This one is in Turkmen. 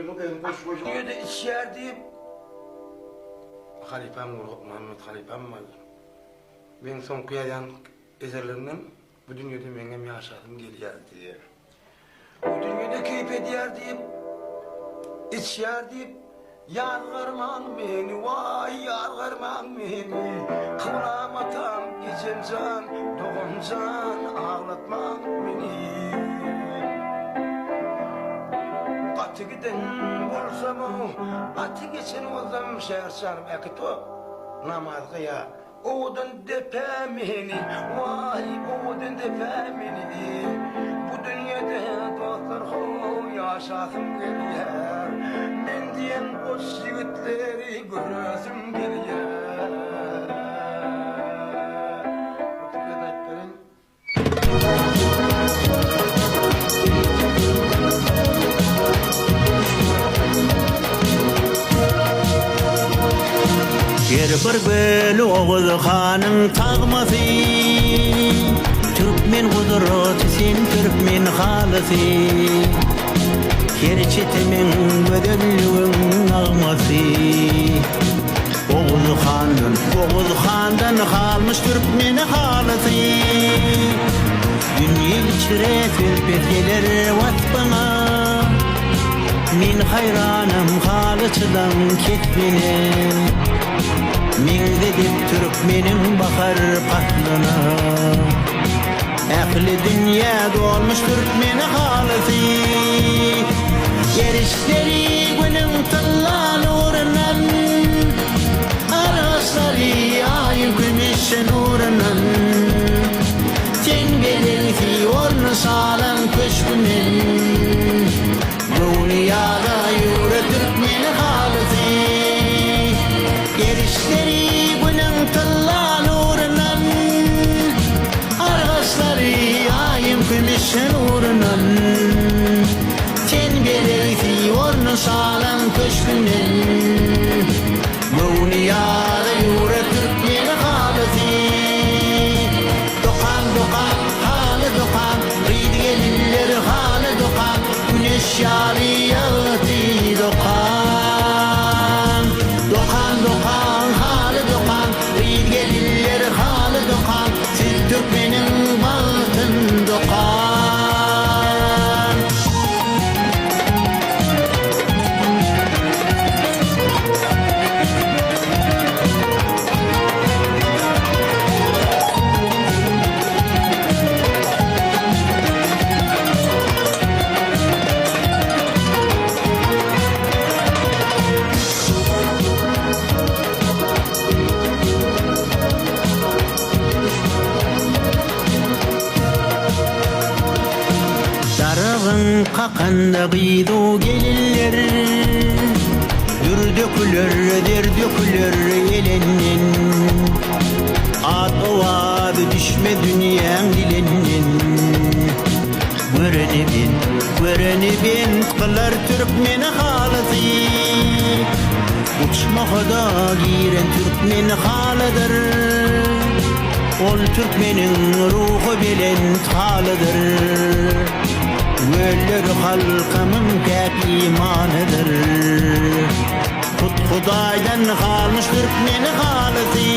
Özüň goşgy goýjak. Düýe-de içýär diýip, halypam Gurguk Muhammet halypam bardy. Meň soňky ýazýan eserlerimden bu dünýede meňem ýaşasym gelýär diýýär. Bu dünýede keýp edýär diýip, içýär diýip, ýazgarmaň meni, waý, ýazgarmaň meni. Kyblam atam, ejem jan, dogan jan, aglatmaň meni. Gaty giden bolsam-ow, gaty geçen bolsam, şäherçanym äkit-ow, namaz gyýa. Owadan depä meni, waý, owadan depä meni. Bu dünýede dostlar how ýaşasym gelýär. Men diýen goç ýigitleri göresim gelýär. Her bir göl Oguz hanyň tagmasy, Türkmen gudraty sen türkmen halysy. Her çetimiň gözelligiň nagmasy. Oguz handan, Oguz handan galmyş türkmen halysy. Dünýe içre söhbet geler waspyňa. Men haýranam halyçylaň kesbine. Meňzedip türkmeniň bahar paslyna. Ähli dünýä dolmuş türkmen halysy. Gerişleri Günüň tylla nurundan, Argaçlary Aýyň kümüş nurundan. Sen bezegsi orny şalaň köşgünden, Göwni ýaza ýüwre türkmen halysy. Gerişleri Günüň tylla nurundan, Argaçlary Aýyň kümüş nurundan. Sen bezegsi orny şalaň köşgünden, Göwni ýaza ýüwre türkmen halysy. Dokan, dokan, haly dokan, Gyz-gelinler haly dokan, Güneş ýaly ýagty dokan. Dokan, dokan, haly dokan, Gyz-gelinler haly dokan, Siz türkmeniň bagtyn dokan. Daragyň kakanda gyz-u gelinler, Dür döküler, zer döküler elinden. At-owaz düşmez dünýäň dilinden. Göreni bent, göreni bent kylar türkmen halysy. Uçmaha-da giren türkmen halydyr. Ol türkmeniň ruhy belent halydyr. Göller halkymyň päk imanydyr. Hut Hudaýdan galmyş türkmen halysy.